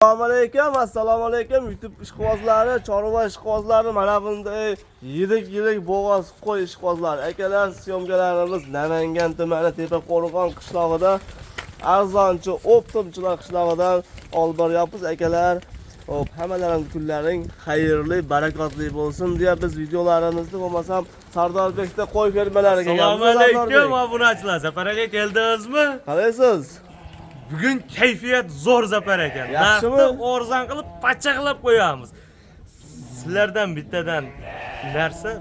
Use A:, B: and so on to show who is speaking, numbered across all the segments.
A: Assalomu alaykum, assalomu alaykum YouTube ishqibozlari, chorva ishqibozlari, mana bunday yirik-yirik bo'g'oz qo'y ishqibozlari. Akalar, syomkalarimiz Namangan tumani Tepaqo'rg'on qishlog'ida arzonchi оптом chilar qishlog'idan olib boryapmiz akalar. Hop, hammalaring kunlaring xayrli, barakotli bo'lsin deya biz videolarimizni bo'lmasam Sardorbekda qo'y fermalariga
B: Assalomu
A: kelganmiz.
B: alaykum obunachilar. Zafar aka, keldingizmi?
A: Qalaysiz?
B: Bugun kayfiyat zo'r, Zafar aka.
A: Yaxshimi?
B: Narxni arzon qilib pachaqlab qo'yamiz. Sizlardan bittadan narsa,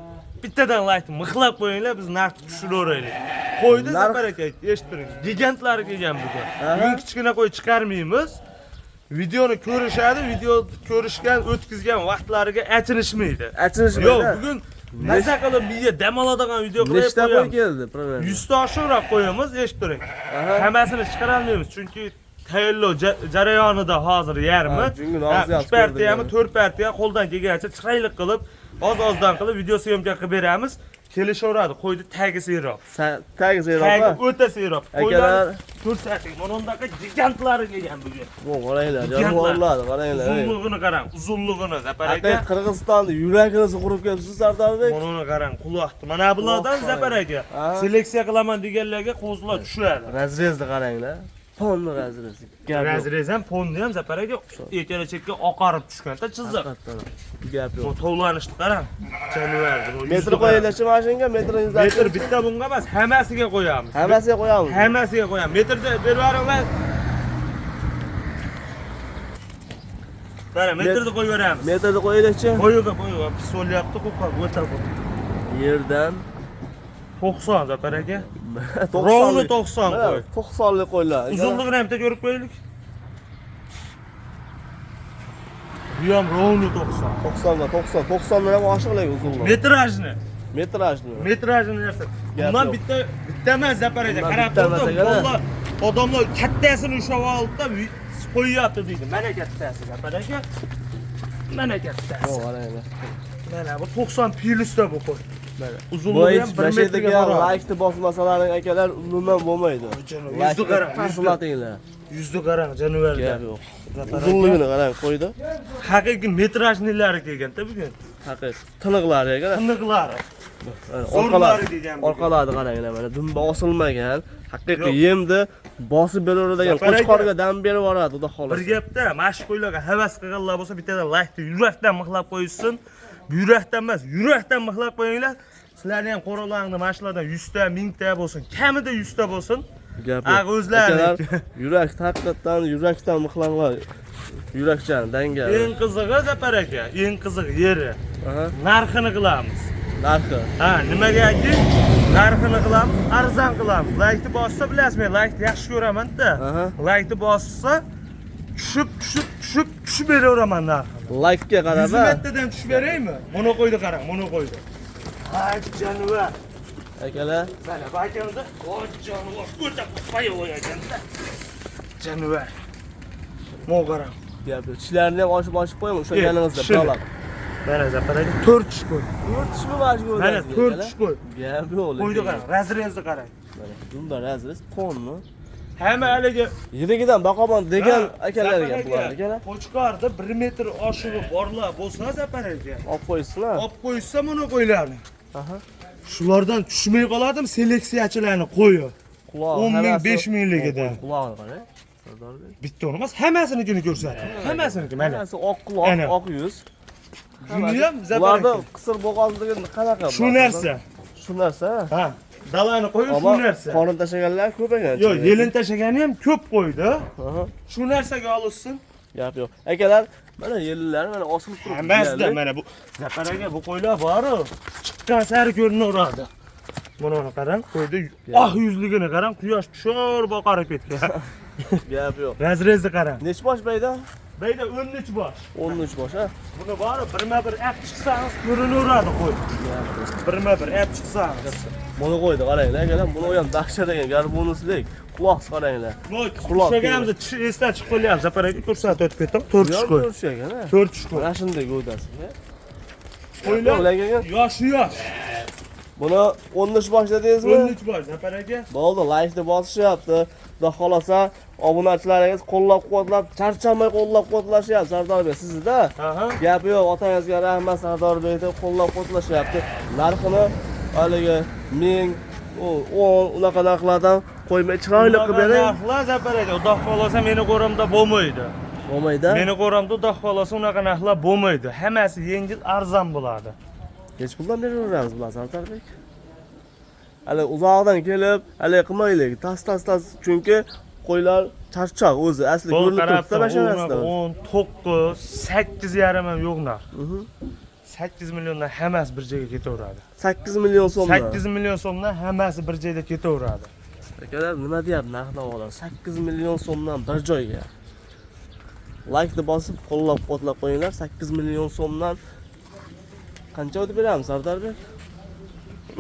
B: bittadan like mixlab qo'yinglar, biz narxni tushiraveraylik. Qo'ydi Zafar aka, eshittiring. Gigantlari kelgan bugun. Bugun kichkina qo'y chiqarmaymiz. Videoni ko'rishadi, video ko'rishgan, o'tkazgan vaqtlariga achinishmaydi.
A: Achinishmaydi.
B: Yo'q, bugun maza qilib miya dam oladigan video qilib
A: Nechta qo'y
B: qo'yamiz.
A: keldi? Примерно.
B: 100 ta oshiqroq qo'yamiz, eshitib turing. Hammasini chiqara olmaymiz, chunki tayyorlov jarayonida hozir yarmi.
A: Ha, chunki og'iz yaxshi
B: 3 partiyami,
A: ko'rdik.
B: 4 partiya qo'ldan kelgancha chiroyli qilib, oz-ozdan qilib video syomka qilib beramiz. Kelishaveradi, qo'yni tagi siyroq.
A: Tagi
B: Tagi
A: siyroq.
B: o'ta siyroq.
A: Akalar-
B: Qo'ylar ko'rsating, mana bundaqa gigantlari kelgan bugun.
A: Bu qaranglar,
B: Gigantlar.
A: jonivorlar, qaranglar. Ey.
B: Uzunlig'ini qarang, uzunlig'ini Zafar aka.
A: Haqiqiy Qirg'izistonni yuragini qurib kelibsiz, Sardorbek.
B: Mana uni qarang, quloqni. Mana bulardan
A: Quloq
B: Zafar aka.
A: Ha.
B: Seleksiya qilaman deganlarga qo'zilar tushadi.
A: Разрез ni qaranglar. Полный разрез. Gap yo'q.
B: Разрез ham, полный ham, Zafar aka, ikkala chekka oqarib tushganda chiziq.
A: Haqiqatdan. Gap
B: Bu
A: yo'q.
B: tovlanishni qarang. Jonivarni. Bu
A: Metr
B: yuzni qarang.
A: qo'yinglarchi mashinga, metr yuz.
B: Metr bitta bunga emas, hammasiga qo'yamiz.
A: Hammasiga qo'yamiz.
B: Hammasiga qo'yamiz. Metrda berib yuboringlar. Mana metrni qo'yib yuboramiz.
A: Metrni qo'yinglarchi.
B: Qo'yig'i, qo'yig'i pis bo'lyapti, qo'qon o'ta bu.
A: Yerdan
B: 90, Zafar aka.
A: 90
B: Ровно 90 qo'y.
A: 90 lik qo'ylar.
B: Uzunlig'ini ham bitta ko'rib qo'yaylik. Bu ham ровно 90.
A: 90 ga 90, 90 dan ham oshiqlik uzunligi.
B: Metrajni.
A: Metrajni.
B: Metrajni narsa.
A: Gap
B: Bundan
A: yo'q.
B: bitta bitta emas, Zafar aka.
A: Bundan
B: Qarab
A: bitta emas
B: turdim.
A: aka-da.
B: Vallahi odamlar kattasini ushlab oldi-da, qo'yyapti deydi. Mana kattasi, Zafar aka. Mana kattasi.
A: Bu qaranglar.
B: Mana bu 90 plusda bu qo'y. Mana
A: Bu
B: uzunligi ham
A: hech
B: 1 metrga
A: mashinaga
B: boradi.
A: laykni bosmasalaring akalar umuman bo'lmaydi.
B: Jonim, yuzni
A: Laykni
B: qarang, yuzni.
A: paslatinglar.
B: Yuzni qarang, jonivarda.
A: Gap yo'q.
B: Zafar aka,
A: Uzunligini qarang, qo'ydi.
B: Haqiqiy метражный lari kelganda bugun.
A: Haqiqiy tiniqlari akalar.
B: Tiniqlari.
A: Mana
B: Zo'rlari degan bugun.
A: Orqalari qaranglar, mana dumba osilmagan, haqiqiy
B: Yo'q.
A: yemni bosib beraveradigan,
B: Zafar aka.
A: qo'chqorga dam berib yuboradi, xudo
B: Bir
A: xohlasa.
B: gapda mana shu qo'ylarga havas qilganlar bo'lsa, bittada laykni yurakdan mixlab qo'yishsin. Buyrakdan emas, yurakdan mixlab qo'yinglar. Sizlarni ham qo'ralaringni mana shulardan 100 ta, 1000 ta bo'lsin, kamida 100 ta bo'lsin.
A: Gap
B: Aq,
A: yo'q.
B: o'zlari.
A: Akalar, yurak haqiqatdan yurakdan mixlanglar. Yurakchan, dangal.
B: Eng qizig'i, Zafar aka, eng qiziq yeri
A: Aha,
B: narxini qilamiz.
A: Narxi.
B: Ha, nimagaki narxini qilamiz, arzon qilamiz. Laykni bossa bilasiz, men laykni yaxshi ko'raman-da.
A: Aha.
B: Laykni bossa tushib, tushib, tushib, tushib beraveraman narxini.
A: Laykga qarab,
B: 100
A: ha.
B: metrdan tushib beraymi? Mono qo'ydi qarang, mono qo'ydi. Ay, jonivor.
A: Akalar,
B: Mana bu akamda, voy jonivor, o'ta boyovoy ekanda. Jonivor. Mo qarang.
A: Gap yo'q. Tishlarini ham ochib ochib qo'yaman, ushlaganingizda
B: tishini.
A: birolar.
B: Mana Zafar aka, 4 tish qo'y.
A: 4 tishmi mana shu
B: Mana
A: ko'rasiz?
B: 4 tish qo'y.
A: Gap yo'q.
B: Qo'ydi qarang, разрез ni qarang.
A: Mana dumba разрез, tonni.
B: Hamma haligi
A: Yirigidan boqaman degan
B: Ha,
A: akalarga
B: Zafar aka,
A: bular akalar.
B: Qo'chqorda 1 metr oshig'i borlar bo'lsa, Zafar aka.
A: Olib qo'ysin ha.
B: Olib qo'yishsa buni qo'ylarni.
A: Aha.
B: Shulardan tushmay qoladimi seleksiyachilarni qo'yi?
A: Quloq
B: 10 ming,
A: hammasi-
B: 5 mingligida.
A: Qulog'ini qarang. Sardorbek.
B: Bitta emas, hammasinikini ko'rsatdim. Hammasiniki mana.
A: Hammasi oq quloq,
B: Ana.
A: oq yuz.
B: Buni ham Zafar
A: Bularda
B: aka.
A: qisir bo'g'oz degan qanaqa?
B: Shu
A: bular?
B: narsa.
A: Shu narsa.
B: Ha, dalani qo'yi shu
A: Ammo
B: narsa.
A: qorin tashlaganlar ko'p ekan.
B: Yo'q, yelin tashlagani ham ko'p qo'ydi.
A: Aha.
B: Shu narsaga olishsin.
A: Gap yo'q. Akalar, mana yelinlar mana osilib turibdi.
B: Hammasida mana bu Zafar aka, bu qo'ylar bor-u, chiqqan sari ko'rinaveradi. Mana uni qarang, qo'yda oq yuzligini qarang, quyosh tushir boqarib ketgan.
A: Gap yo'q.
B: Разрез ni qarang.
A: Nechi bosh bayda?
B: Bayda 13 bosh.
A: 13 bosh, ha?
B: Buni bori birma-bir ap chiqsangiz ko'rinaveradi qo'y. Birma-bir ap chiqsangiz.
A: Buni qo'ydi, qaranglar, akalar, buni ham dahshat ekan, garbonuslik. Quloq qaranglar. Quloq
B: Ushlaganimizda tishi esdan chiqib qolyapti. Zafar aka, ko'rsatib o'tib ketdim. 4 tish qo'y.
A: Ko'rish ekan, ha?
B: 4 tish qo'y.
A: Mana shunday gavdasi.
B: Qo'ylar
A: Lekin
B: yoshi yosh.
A: Buni 13 bosh dedingizmi?
B: 13 bosh Zafar aka.
A: Bo'ldi, laykni bosishyapti. Xudo xolasa, obunachilaringiz qo'llab-quvvatlab, charchamay qo'llab-quvvatlashyapti Sardorbek sizni-da.
B: Aha.
A: Gapi yo'q, otangizga rahmat Sardorbek deb qo'llab-quvvatlashyapti. Narxini haligi 1000, 10 unaqa narxlardan qo'ymay chiroyli qilib bering.
B: Narxlar Zafar aka, Xudo xolasa meni qo'rimda bo'lmaydi.
A: Bo'lmaydi.
B: Meni qo'rimda Xudo xolasa unaqa narxlar bo'lmaydi. Hammasi yengil, arzon bo'ladi.
A: Hech puldan beraveramiz bular Sardorbek. Hali uzoqdan kelib, hali qilmaylik. Tas tas tas, chunki qo'ylar charchoq o'zi asli ko'rinib turibdi basharasida.
B: 10, 9, 8 yarim ham yo'q narx. 8 milliondan hammasi bir joyga ketaveradi.
A: 8 million so'mdan.
B: 8 million so'mdan hammasi bir joyda ketaveradi.
A: Akalar nima deyapti narx navolar? 8 million so'mdan bir joyga. Laykni bosib qo'llab-quvvatlab qo'yinglar. 8 million so'mdan qancha o'tib beramiz Sardorbek?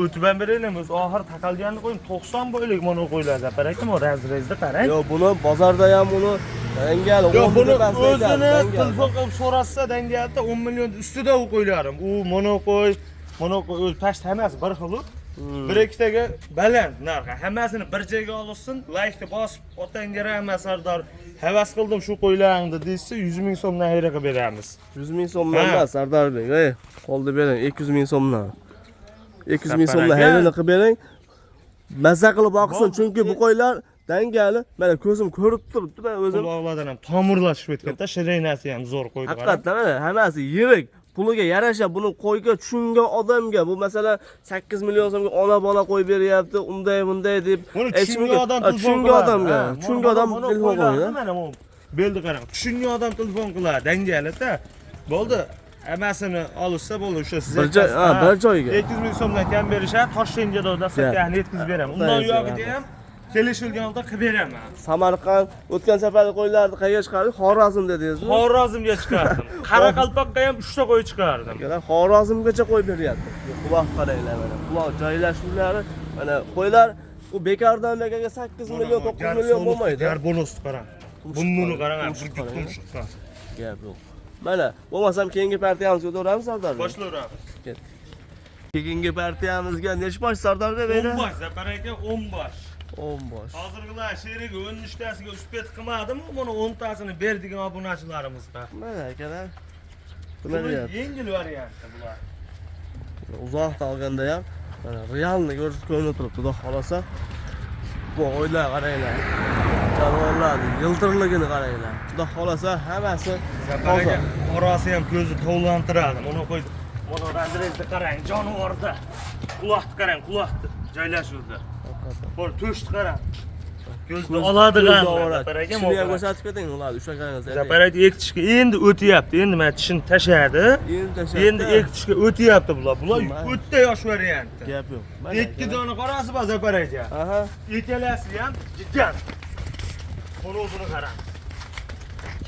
B: O'tib ham beraylik, o'zi oxiri taqalganini qo'ying, 90 boylik mana qo'ylar Zafar aka, bu razrezni qarang.
A: Yo'q, buni bozorda ham uni dangal
B: Yo'q, buni
A: tepasida aytadi,
B: o'zini
A: dangal.
B: telefon qilib so'rasa dangalda 10 million ustida u qo'ylarim. U mono qo'y, mono qo'y o'zi past hammasi bir xil. Bir ikkitaga baland narxi. Hammasini bir joyga olsin, laykni bosib, otangga rahmat Sardor. Havas qildim shu qo'ylaringni desa 100 ming so'mdan xayr qilib beramiz.
A: 100 ming so'mdan
B: Ha.
A: emas Sardorbek. Ey, qo'lni bering 200 ming so'mdan. 200 ming
B: Zafar
A: so'mdan
B: aka.
A: hayrini qilib bering. Mazza qilib oqsin,
B: Bo'ldi.
A: chunki bu qo'ylar dangali. Mana ko'zim ko'rib turibdi, men o'zim.
B: Quloqlardan ham tomirlashib ketganda shirinasi ham zo'r qo'ydi.
A: Haqiqatdan mana hammasi yirik. Puliga yarasha buni qo'yga tushungan odamga bu masalan 8 million so'mga ona bola qo'yib beryapti, unday bunday deb
B: Buni
A: aytish
B: tushungan
A: mumkin.
B: odam
A: Ha,
B: telefon
A: tushungan
B: qiladi.
A: odamga,
B: Ha,
A: tushungan odam
B: mana
A: telefon
B: qo'ylarni
A: qo'yadi.
B: Mana bu belni qarang. Tushungan odam telefon qiladi, dangalida. Bo'ldi. Hammasini olishsa bo'ldi, o'sha siz
A: Bir joy, ha, bir joyga.
B: 200 ming so'mdan kam berishadi, Toshkentga dastlabki yetkazib beraman. Undan
A: Xudoyingizga
B: uyog'iga ham kelishilgan holda qilib beraman.
A: Samarqand o'tgan safar qo'ylarni qayerga chiqardik? Xorazm dedingizmi?
B: Xorazmga chiqardim. Qoraqalpoqqa ham 3 ta qo'y chiqardim.
A: Akalar Xorazmgacha qo'yib beryapti. Quloq qaranglar mana. Quloq joylashuvlari mana qo'ylar u bekordan bekorga 8 million, 9 million bo'lmaydi.
B: Garbonosni qarang. Burnini qarang,
A: Tumshuq
B: burgut
A: qarang.
B: tumshuqqa.
A: Gap yo'q. Mana bo'lmasam keyingi partiyamizga o'taveramiz Sardorbek.
B: Boshlayveramiz.
A: Keyingi partiyamizga nechi bosh Sardorbek
B: 10
A: beylar?
B: bosh, Zafar aka 10 bosh.
A: 10 bosh.
B: Hozirgilar sherigi 13 tasiga uspet qilmadimi? Buni 10 tasini berdigan obunachilarimizga.
A: Mana akalar. Nima
B: Buni
A: deyapti?
B: yengil varianti bular.
A: Uzoqdan olganda ham mana realni ko'rib ko'rinib turibdi. Xudo xolasa. Bu o'ylar qaranglar. Jonivorlarning yiltirligini qaranglar. Xudo xolasa hammasi
B: Zafar
A: toza.
B: aka, qorasi ham ko'zni tovlantiradi. Buni qo'ydi. Buni razrezni qarang, jonivorda. Quloqni qarang, quloqni joylashuvdi. Bor to'shni qarang. Ko'zni oladigan. Zafar aka,
A: Tishini ham ko'rsatib keting ularni ushlaganingiz.
B: Zafar aka ikki tishga endi o'tyapti. Endi mana tishini tashladi.
A: Endi tashladi.
B: Endi ikki tishga o'tyapti bular. Bular
A: Mana.
B: o'ta yosh varianti.
A: Gap yo'q. Mana
B: Ikki
A: akalar.
B: dona qorasi bor Zafar aka.
A: Aha.
B: Ikkalasi ham gigant. Xo'rozini qarang.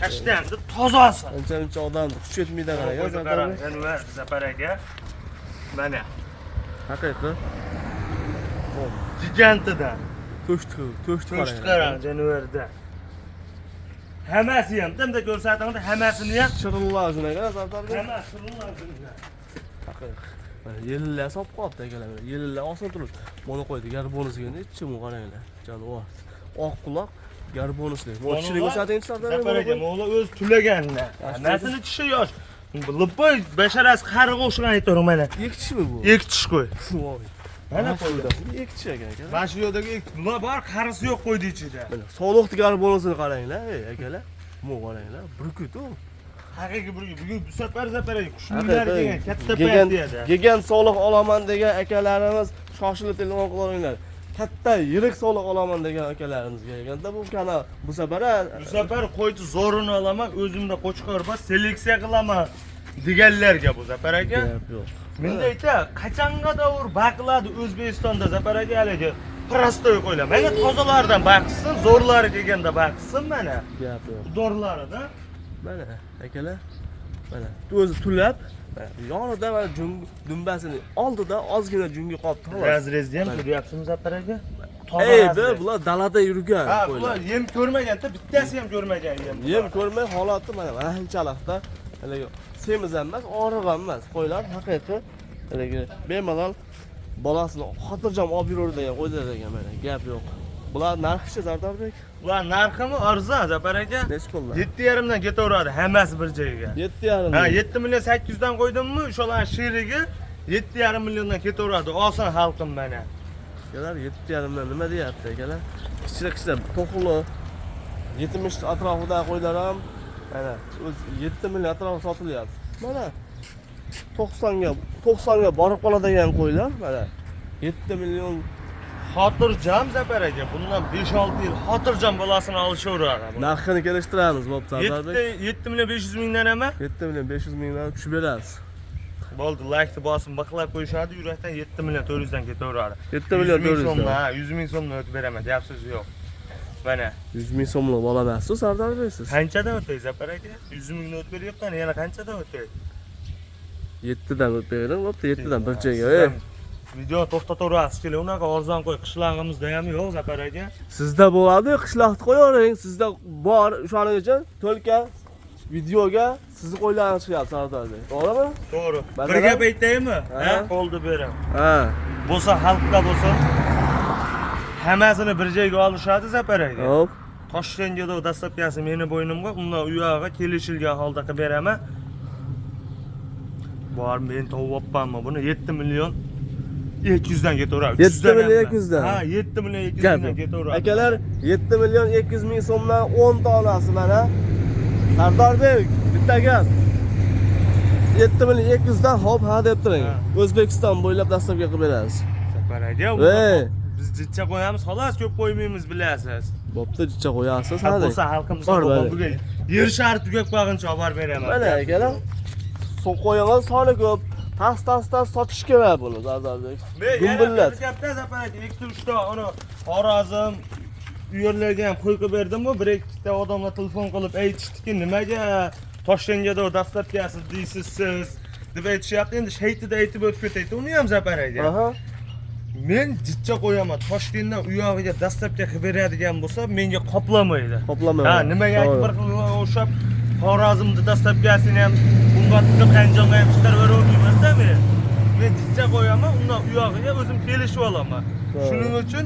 B: Tashlandi, tozasi.
A: Ancha muncha odam kuch yetmaydi qarang.
B: Qo'ydi qarang, Anvar Zafar aka. Mana
A: Haqiqiy.
B: gigantida.
A: To'shdi, to'shdi
B: To'shni qarang jonivorda. Hammasi ham, bitta ko'rsatingda hammasini ham
A: Shirinlar shunaqa Sardorbek.
B: hammasi shirinlar shunga.
A: Haqiqiy. Mana yellar solib qo'yibdi akalar. Mana yellar osil turibdi. Buni qo'ydi garbonisiga nechi mu qaranglar. Jonivor. Oq quloq garbonisli. Bu tishini ko'rsating Sardorbek.
B: Zafar aka, mo'la o'z tulaganlar. Hammasini tishi yosh. Lipoy basharasi qariga o'xshagan aytaman mana.
A: Ikki tishmi bu?
B: Ikki tish qo'y.
A: Voy.
B: Mana qo'ydi.
A: Ikki tish ekan akalar.
B: Mana shu yerdagi ikki bular bor, qarisi yo'q qo'ydi ichida.
A: Mana soliq garbonisini qaranglar, ey akalar. Bu qaranglar, burkut u.
B: Haqiqiy bir bugun bu safar Zafar aka qushlar degan katta
A: Gigant,
B: partiyada.
A: gigant soliq olaman degan akalarimiz shoshilib telefon qilaveringlar. Katta yirik soliq olaman degan akalarimizga kelganda bu kanal bu safar
B: Bu safar qo'yni zo'rini olaman, o'zimda qo'chqor bor, seleksiya qilaman deganlarga bu Zafar aka.
A: gap yo'q.
B: Menda qachongadir baqiladi O'zbekistonda Zafar aka haligi prostoy qo'ylar. Mana tozalardan baqsin, zo'rlari kelganda baqsin mana.
A: Gap yo'q.
B: Zo'rlarida.
A: Mana akalar. Mana o'zi tulab, mana yonida mana dumbasini oldida ozgina jungi qolibdi xolos.
B: Razrezni ham ko'ryapsizmi Zafar aka? Toza
A: Ey,
B: razrez.
A: bular dalada yurgan
B: Ha,
A: qo'ylar.
B: bular yem ko'rmaganda bittasi ham ko'rmagan yem.
A: Yem ko'rmay holati mana mana shunchalikda haligi semiz ham emas, og'riq ham emas. Qo'ylar haqiqiy haligi bemalol Bolasini xotirjam olib yuraveradigan qo'ylar ekan mana, gap yo'q. Bular narxichi, Sardorbek?
B: Ular narximi arzon, Zafar aka.
A: Nechi pullar?
B: 7,5 dan ketaveradi hammasi bir joyga.
A: 7,5.
B: Ha, 7 million 800 dan qo'ydimmi, o'shalarning sherigi 7,5 milliondan ketaveradi. Olsin xalqim mana.
A: Akalar, 7,5 dan nima deyapti akalar? Kichkina kichkina to'qili 70 atrofidagi qo'ylar ham mana o'z 7 million atrofida sotilyapti. Mana 90 ga 90 ga borib qoladigan qo'ylar mana 7 million.
B: Xotirjam, Zafar aka, bundan 5-6 yil xotirjam bolasini olishaveradi.
A: Narxini kelishtiramiz, bo'pti, Sardarbek.
B: 7 7 million 500 mingdan ama
A: 7 million 500 mingdan tushib berasiz.
B: Bo'ldi, laykni bosib, mixlab qo'yishadi, yurakdan 7 million 400 dan ketaveradi.
A: 7 million
B: 100 ming
A: 400 dan.
B: So'mdan, ha, 100 ming so'mdan o'tib beraman, gap so'z yo'q. Mana.
A: 100 ming so'mlik bola emassiz, Sardarbek, siz.
B: Qanchadan o'tay, Zafar aka? 100 mingdan o'tib beryapman, yana qanchadan o'tay?
A: 7 dan o'tib bering, bo'pti, 7 dan bir joyga. Ey,
B: Video to'xtataverasiz, keling, unaqa arzon qo'y qishlog'imizda ham yo'q, Zafar aka.
A: Sizda bo'ladi, qishloqni qo'yavering, sizda bor, o'shaning uchun to'lka videoga sizni qo'ylaringiz chiqyapti, Sardarbek. To'g'rimi?
B: To'g'ri. Bir
A: Masalan?
B: Gap aytaymi?
A: Ha.
B: Ha, qo'lni beraman.
A: Ha.
B: Bo'lsa xalqda bo'lsin. Hammasini bir joyga olishadi, Zafar aka.
A: Hop.
B: Toshkentga доставка si meni bo'ynimga, undan u yog'iga kelishilgan holda qilib beraman. Bor, men tovyapmanmi buni 7 million 200 dan ketaveradi.
A: 7
B: 300 dan
A: million
B: ham.
A: 200 dan?
B: Ha, 7 million 200
A: Gap
B: dan
A: yo'q.
B: ketaveradi.
A: Akalar, 7 million 200 ming so'mdan 10 donasi mana. Sardorbek, bitta gap. 7 million 200 dan hop ha deb turing.
B: Ha.
A: O'zbekiston bo'ylab доставка qilib berasiz.
B: Zafar aka,
A: Ey,
B: biz jicha qo'yamiz, xolos, ko'p qo'ymaymiz, bilasiz.
A: Bo'pti, jicha qo'yasiz,
B: Ha,
A: ha.
B: bo'lsa xalqimiz
A: Bor, bor.
B: bugun yer shari tugab qolguncha olib borib beraman.
A: Mana akalar, qo'yig'i soni ko'p. Tas tas tas sotish kerak buni, Sardorbek.
B: Men yana
A: Gumbillat.
B: bir gapda, Zafar aka, ikkita uchta uni Xorazm u yerlarga ham qo'y qilib berdim-ku, bir ikkita odamlar telefon qilib aytishdiki, nimaga Toshkentga доставка si deysiz siz deb aytishyapti. Endi shaytida aytib o'tib ketaydi, uni ham, Zafar aka. Men jicha qo'yaman. Toshkentdan u yog'iga доставка qilib beradigan bo'lsa, menga qoplamaydi.
A: Qoplamaydi.
B: Ha, nimaga
A: To'g'ri.
B: bir xil o'xshab Xorazmni доставка sini ham bunga tiqib Andijonga ham chiqarib beravermayman-da men. Men jicha qo'yaman, undan u yog'iga o'zim kelishib olaman.
A: To'g'ri.
B: Shuning uchun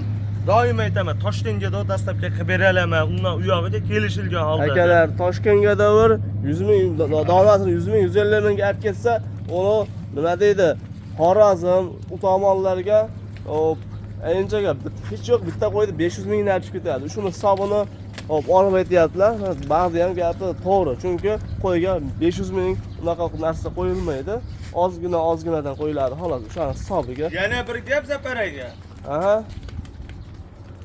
B: doim aytaman, Toshkentga доставка qilib bera olaman, undan u yog'iga kelishilgan holda.
A: Akalar, Toshkentga davr 100 ming donasini 100 ming 150 mingga olib ketsa, uni nima deydi? Xorazm u tomonlarga hop anchaga hech yo'q bitta qo'ydi 500 mingdan olib chiqib ketadi. Shuni hisobini hop olib aytyaptilar. Ba'zi ham gapi to'g'ri. Chunki qo'yga 500 ming unaqa narsa qo'yilmaydi. Ozgina ozginadan qo'yiladi xolos, o'shani hisobiga.
B: Yana bir gap, Zafar aka.
A: Aha.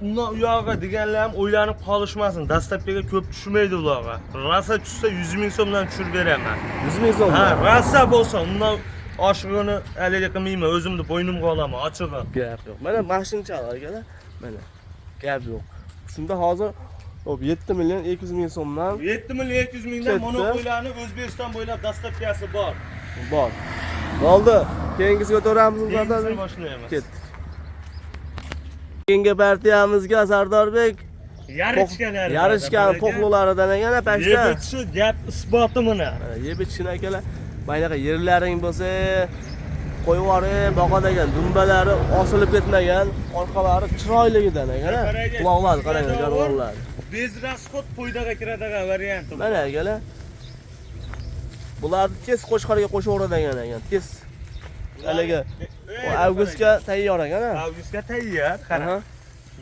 B: Undan u yog'iga deganlar ham o'ylanib qolishmasin. Доставка ga ko'p tushmaydi ularga. Rosa tushsa 100 ming so'mdan tushirib beraman.
A: 100 ming so'm.
B: Ha, rosa bo'lsa, undan oshig'ini haligi qilmayman, o'zimni bo'ynimga olaman, ochig'i.
A: Gap yo'q. Mana mashinchalar, akalar. Mana. Gap yo'q. Shunda hozir hop 7 million 200 ming so'mdan
B: 7 million 200 mingdan
A: Ketdi.
B: monopoylarni O'zbekiston bo'ylab доставка si bor.
A: Bor. Bo'ldi. Keyingisiga o'taveramizmi,
B: Keyingisini
A: Sardorbek?
B: boshlaymiz.
A: Ketdik. Keyingi partiyamizga, Sardorbek,
B: Yarichkalari.
A: yarishgan to'qlilaridan ekan pashta.
B: Yeb ichishi gap isboti mana.
A: Mana yeb ichishini, akalar. Mana bunaqa yerlaring bo'lsa, qo'yib yuboring, boqadigan dumbalari osilib ketmagan, orqalari chiroyligidan ekan. Quloqlari qarang, jonivorlar.
B: Без расход foydaga kiradigan varianti.
A: Mana akalar. Bularni tez qo'chqorga qo'shaveradigan ekan, tez. Haligi avgustga tayyor ekan.
B: Avgustga tayyor, qara.
A: Aha.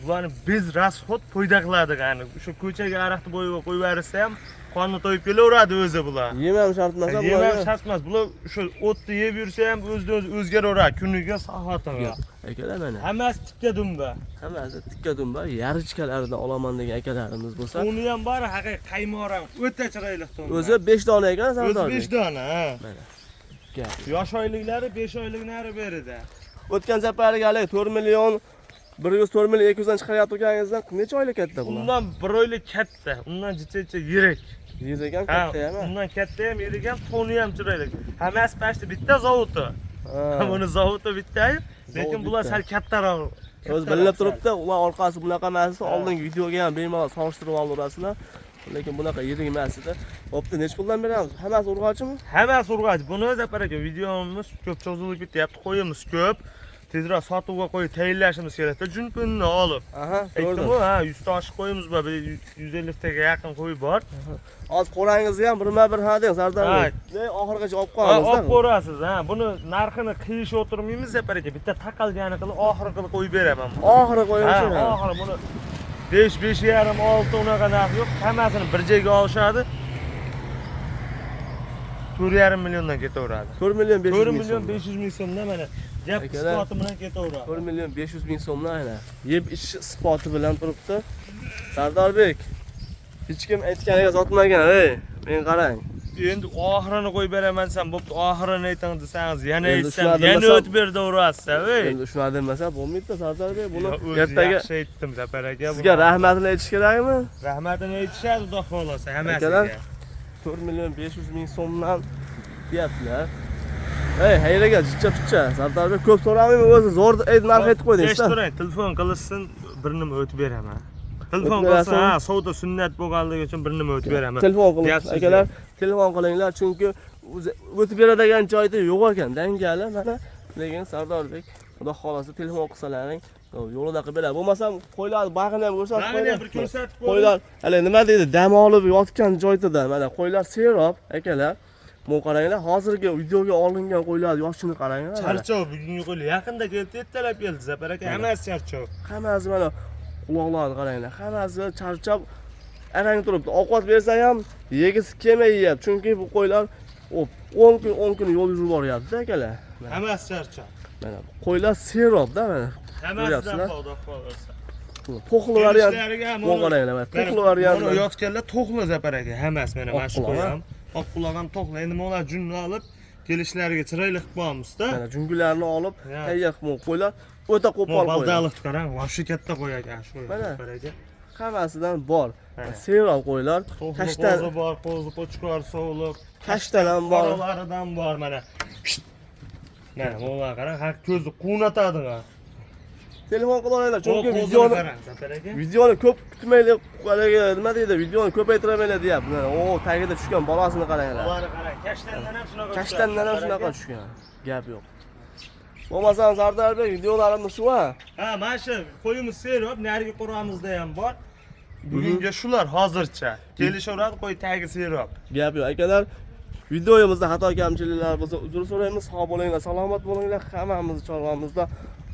B: Bularni без расход foyda qiladigan. O'sha ko'chaga ariqni bo'yiga qo'yib yuborsa ham qonni to'yib kelaveradi o'zi bular.
A: Yemam shart emas
B: Yemam
A: bularga.
B: shart emas. Bular o'sha o'tni yeb yursa ham o'zidan o'zi o'zgaraveradi kuniga, soatiga.
A: Akalar, mana.
B: Hammasi tikka dumba.
A: Hammasi tikka dumba, yarichkalaridan olaman degan akalarimiz bo'lsa,
B: Uni ham bor, haqiqiy qaymog'i ham o'ta chiroyli to'ni.
A: O'zi 5 dona ekan,
B: O'zi
A: Sardorbek.
B: 5 dona, ha.
A: Mana. Gap.
B: Yosh oyliklari 5 oylik nari berida.
A: O'tgan safargi haligi 4 million 104 million 200 dan chiqaryapti ekaningizdan necha oylik katta bular?
B: Undan bir oylik katta, undan jicha yirik.
A: Yirik ham,
B: Ha,
A: katta ham.
B: undan katta ham, yirik ham, to'ni ham chiroyli. Hammasi почти bitta zavodi.
A: Ha.
B: Buni zavodi bitta, lekin
A: Zavod
B: bular
A: bitta.
B: sal kattaroq.
A: O'zi bilinib turibdi, ular orqasi bunaqa emas, oldingi videoga ham bemalol solishtirib olaverasizlar. Lekin bunaqa yirik emas edi. Bo'pti, necha puldan beramiz? Hammasi urg'ochimi?
B: Hammasi urg'och. Buni, Zafar aka, videomiz ko'p cho'zilib ketyapti, qo'yimiz ko'p. Tezroq sotuvga qo'yib tayinlashimiz kerak-da, junpinni olib.
A: Aha, ko'rdim.
B: Aytdim-ku, ha, 100 ta oshiq qo'yimiz bor, bir 150 taga yaqin qo'y bor.
A: Hozir qo'rangizni ham birma-bir ha deng, Sardor. Ne oxirigacha olib qo'yamiz.
B: Olib ko'rasiz, ha. Buni narxini qiyishib o'tirmaymiz, Zafar aka. Bitta taqalgani qilib oxiri qilib qo'yib beraman.
A: Oxiri qo'yamiz.
B: Ha, oxiri buni 5, 5,5, 6 unaqa narx yo'q. Hammasini bir joyga olishadi. 4,5 milliondan ketaveradi.
A: 4 million 500
B: 4
A: ming
B: million
A: so'm.
B: 500 ming so'mdan mana gap
A: Akalar,
B: isboti bilan ketaveradi.
A: 4 million 500 ming so'mdan ana. Yeb ichish isboti bilan turibdi. Sardorbek, hech kim aytganiga sotmagan, ey. Men qarang.
B: Endi oxirini qo'yib beraman desam, bo'pti, oxirini ayting desangiz, yana
A: Endi
B: aytsam,
A: shunaqa
B: yana
A: demasa-
B: o'tib berdi urasiz, ey.
A: Endi shunaqa demasa bo'lmaydi, Sardorbek. Buni
B: Ertaga
A: ertaga
B: aytdim Zafar aka.
A: sizga rahmatini aytish kerakmi?
B: Rahmatini aytishadi, xudo xolasa
A: Akalar,
B: hammasiga.
A: 4 million 500 ming so'mdan deyaptilar. Ey, hayraga jicha picha. Sardorbek ko'p so'ramayman, o'zi zo'r narx aytib qo'ydingiz.
B: Eshittiring, telefon qilishsin, bir nima o'tib beraman. Telefon
A: O'tib
B: qilsin,
A: berasizmi?
B: ha, savdo sunnat bo'lganligi uchun bir nima o'tib beraman.
A: Telefon qiling
B: Gapsiz
A: akalar, telefon qilinglar, chunki o'zi o'tib beradigan joyda yo'q ekan, dangali mana. Lekin Sardorbek, xudo xolasa telefon qilsalaring, yo'lida qilib beradi. Bo'lmasam qo'ylar bag'ini ham ko'rsatib
B: Bag'ini ham
A: qo'yinglar.
B: bir ko'rsatib qo'ying.
A: Qo'ylar, hali nima deydi, dam olib yotgan joyda mana qo'ylar serob akalar. Bu qaranglar, hozirgi videoga olingan qo'ylar yoshini qaranglar. Mana.
B: Charchov bugungi qo'ylar yaqinda keldi, ertalab keldi Zafar aka, hammasi charchov.
A: Hammasi mana quloqlarini qaranglar, hammasi charchab arang turibdi. Ovqat bersa ham yegisi kelmay yeyapti, chunki bu qo'ylar 10 kun 10 kun yo'l yurib boryapti akalar. Mana,
B: Hammasi charchov.
A: mana qo'ylar serobda mana.
B: Hammasidan
A: Ko'ryapsizlar?
B: xudo xolasa.
A: To'qli variant.
B: Kelishlariga ham
A: Bu qaranglar, mana to'qli variant.
B: Mana yotganlar to'qli Zafar aka, hammasi mana
A: Oq
B: mana shu
A: quloq,
B: qo'y ham. Oq quloq ham to'qli. Endi ular junni olib kelishlariga chiroyli qilib qo'yamiz-da.
A: Mana jungularni olib
B: Ya.
A: tayyor qilib qo'ylar o'ta
B: Mo
A: qo'pol qo'ylar.
B: baldaliq qarang, вообще katta qo'y ekan shu
A: Mana.
B: Zafar aka.
A: Hammasidan bor.
B: Mana.
A: Serob qo'ylar.
B: To'qli
A: Kashtan
B: qo'zi bor, qo'zi qo'chqor, sovliq,
A: kashtan ham bor.
B: Qoralaridan bor mana. Mana bular qarang, har ko'zi quvnatadi. Ha.
A: Telefon qilib olinglar, chunki
B: Qo'zini
A: videoni
B: qarang, Zafar aka.
A: videoni ko'p kutmaylik, haligi nima deydi, videoni ko'paytiramaylar deyapti. Mana, o tagida tushgan bolasini qaranglar.
B: Bularni qarang, kashtandan ham shunaqa.
A: Kashtandan ham
B: tushadi,
A: shunaqa
B: Zafar aka.
A: tushgan. Gap yo'q. Bo'lmasam Sardorbek videolarimiz shu ha.
B: Ha, mana shu qo'yimiz serob, narigi qo'ramizda ham bor. Bugunga shular hozircha. Kelishaveradi, qo'y tagi serob.
A: Gap yo'q akalar. Videomizda xato kamchiliklar bo'lsa uzr so'raymiz. Sog' bo'linglar, salomat bo'linglar. Hammamiz chorvamizda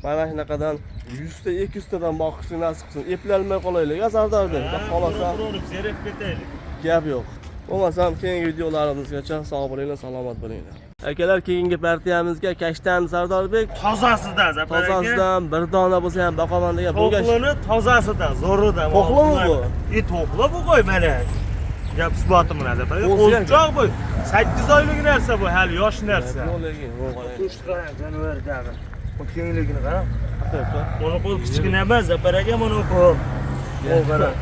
A: mana shunaqadan 100 ta, 200 tadan boqishni nasib qilsin. Eplanmay qolaylik, a Sardorbek. Xudo xolasa
B: Urib, zerib ketaylik.
A: gap yo'q. Bo'lmasam keyingi videolarimizgacha sog' bo'linglar, salomat bo'linglar. Akalar, keyingi partiyamizga kashtan Sardorbek
B: Tozasidan Zafar aka.
A: tozasidan bir dona bo'lsa ham boqaman degan bunga
B: To'qlini tozasidan, zo'ridan.
A: To'qlimi bu?
B: To'qli bu qo'y mana. Gap isboti bilan Zafar aka.
A: Qo'zi ekan.
B: Qo'zichoq bu. 8 oylik narsa bu, hali yosh narsa.
A: Yo'q, lekin, yo'q, qarang.
B: Go'sht qarang, jonivordan. Bu kengligini qarang. Buni qo'l kichkina emas, Zafar aka, buni qo'l. O qarang.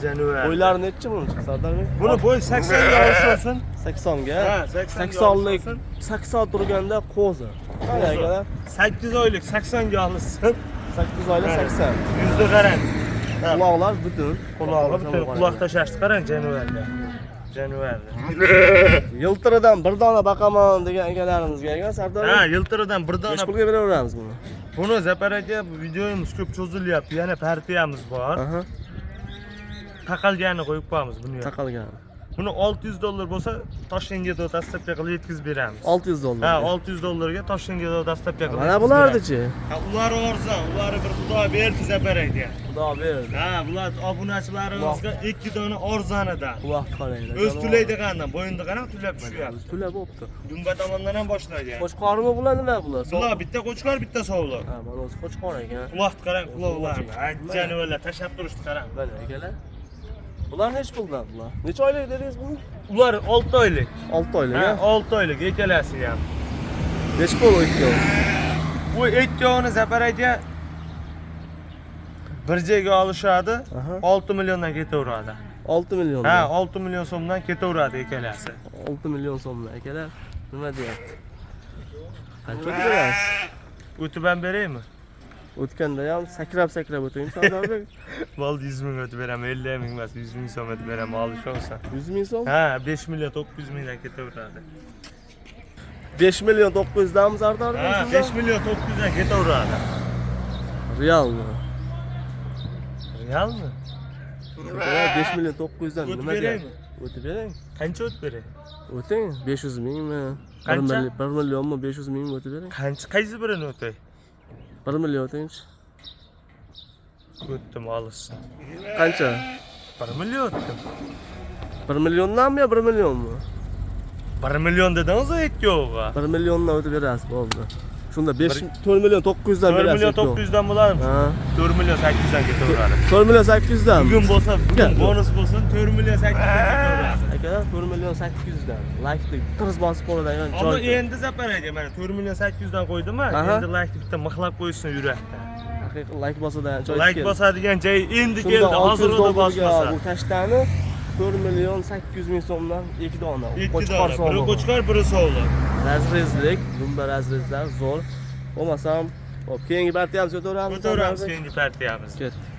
B: Jonivor.
A: Bo'ylari nechi buni Sardorbek?
B: Buni bo'y 80 ga olsin.
A: 80 ga.
B: Ha, 80 ga
A: 80lik
B: olsin.
A: 80 turganda qo'zi. Qani akalar?
B: 8 oylik 80 ga olsin.
A: 8 oylik 80.
B: Yuzni qarang.
A: Quloqlar butun.
B: Qulog'i butun, quloq tashlashni qarang jonivorga. Jonivorni.
A: Yiltiridan bir dona baqaman degan akalarimizga ekan Sardorbek.
B: Ha, yiltiridan bir dona.
A: Nechi pulga beraveramiz buni?
B: Buni Zafar aka, videomiz ko'p cho'zilyapti. Yana partiyamiz bor.
A: Aha,
B: Taqalganini qo'yib qo'yamiz buni. ham.
A: taqalgan.
B: Buni $600 bo'lsa, Toshkentga dostavka qilib yetkazib beramiz.
A: $600.
B: Ha, $600 ga Toshkentga dostavka qilib.
A: Mana bulardichi.
B: Ha, ular arzon, ular bir xudo berdi Zafar aka.
A: Xudo berdi.
B: Ha, bular obunachilarimizga 2 dona arzonidan.
A: Quloq qaranglar.
B: O'z to'laydigandan, bo'yinni qarang, to'lab tushyapti.
A: O'zi to'lab bo'pti.
B: Dumba tomondan ham boshlagan.
A: Qo'chqormi bular nima bular?
B: Bular bitta qo'chqor, bitta sovliq.
A: Ha, mana o'zi qo'chqor ekan.
B: Quloqni qarang, quloqlarini. Ay, jonivorlar tashlab turishdi qarang.
A: Mana akalar. Bular nechi puldan bular? Necha oylik dedingiz buni?
B: Ular 6 oylik.
A: 6 oylik,
B: Ha,
A: ha?
B: 6 oylik ikkalasi ham.
A: Nechi pul u ikkovi?
B: Bu ikkovini Zafar aka bir joyga olishadi,
A: Aha.
B: 6 milliondan ketaveradi.
A: 6 million.
B: Ha, 6 million so'mdan ketaveradi ikkalasi.
A: 6 million so'mdan akalar. Nima deyapti? Qancha berasiz?
B: O'tib ham beraymi?
A: O'tganda ham sakrab-sakrab o'ting Sardorbek.
B: Bo'ldi, 100 ming o'tib beraman, 50 ming emas, 100 ming so'm o'tib beraman, olish olsa.
A: 100 ming so'm?
B: Ha, 5 million 900 mingdan ketaveradi.
A: 5 million 900 danmi, Sardor?
B: Ha, 5 million 900 dan ketaveradi.
A: Realmi?
B: Realmi?
A: 5 million 900 dan
B: O'tib
A: nima
B: beraymi?
A: deyapti? O'tib bering.
B: Qancha o'tib beray?
A: O'ting, 500 mingmi?
B: Qancha?
A: 1 millionmi, 500 mingmi o'tib bering.
B: Qancha, qaysi birini o'tay?
A: 1 million o'tingchi.
B: O'tdim, olishsin.
A: Qancha?
B: 1 million o'tdim.
A: 1 milliondanmi yo 1 millionmi?
B: 1 million dedingiz ikkovga.
A: 1 milliondan o'tib berasiz, bo'ldi. Shunda 5 4 million 900 dan
B: 4
A: berasiz.
B: million 900 dan bo'ladimi?
A: Ha.
B: 4 million 800 dan ketaveradi.
A: 4 million 800 dan.
B: Bugun bo'lsa, bugun
A: Gel.
B: bonus bo'lsin, 4 million 800 dan ketaveradi.
A: Akalar, 4 million 800 dan. Like'ni tirs bosib qo'yadigan
B: Ammo
A: joy.
B: Endi Zafar aka, mana 4 million 800 dan qo'ydim-a,
A: Aha.
B: endi like'ni bitta mixlab qo'yishsin yurakda.
A: Haqiqiy like bosadigan joy.
B: Like
A: keldi.
B: bosadigan joy endi
A: Shunda
B: keldi, hozir
A: 600
B: uni
A: dollarga
B: bosmasa.
A: bu tashtani 4 million 800 ming so'mdan 2 dona.
B: Ikki
A: Qo'chqor
B: dona, biri
A: sovg'a.
B: qo'chqor, biri sovliq.
A: Разрез lik, dumba разрез lar zo'r. Bo'lmasam, hop, keyingi partiyamiz o'taveramiz.
B: O'taveramiz keyingi partiyamiz.
A: Ketdik.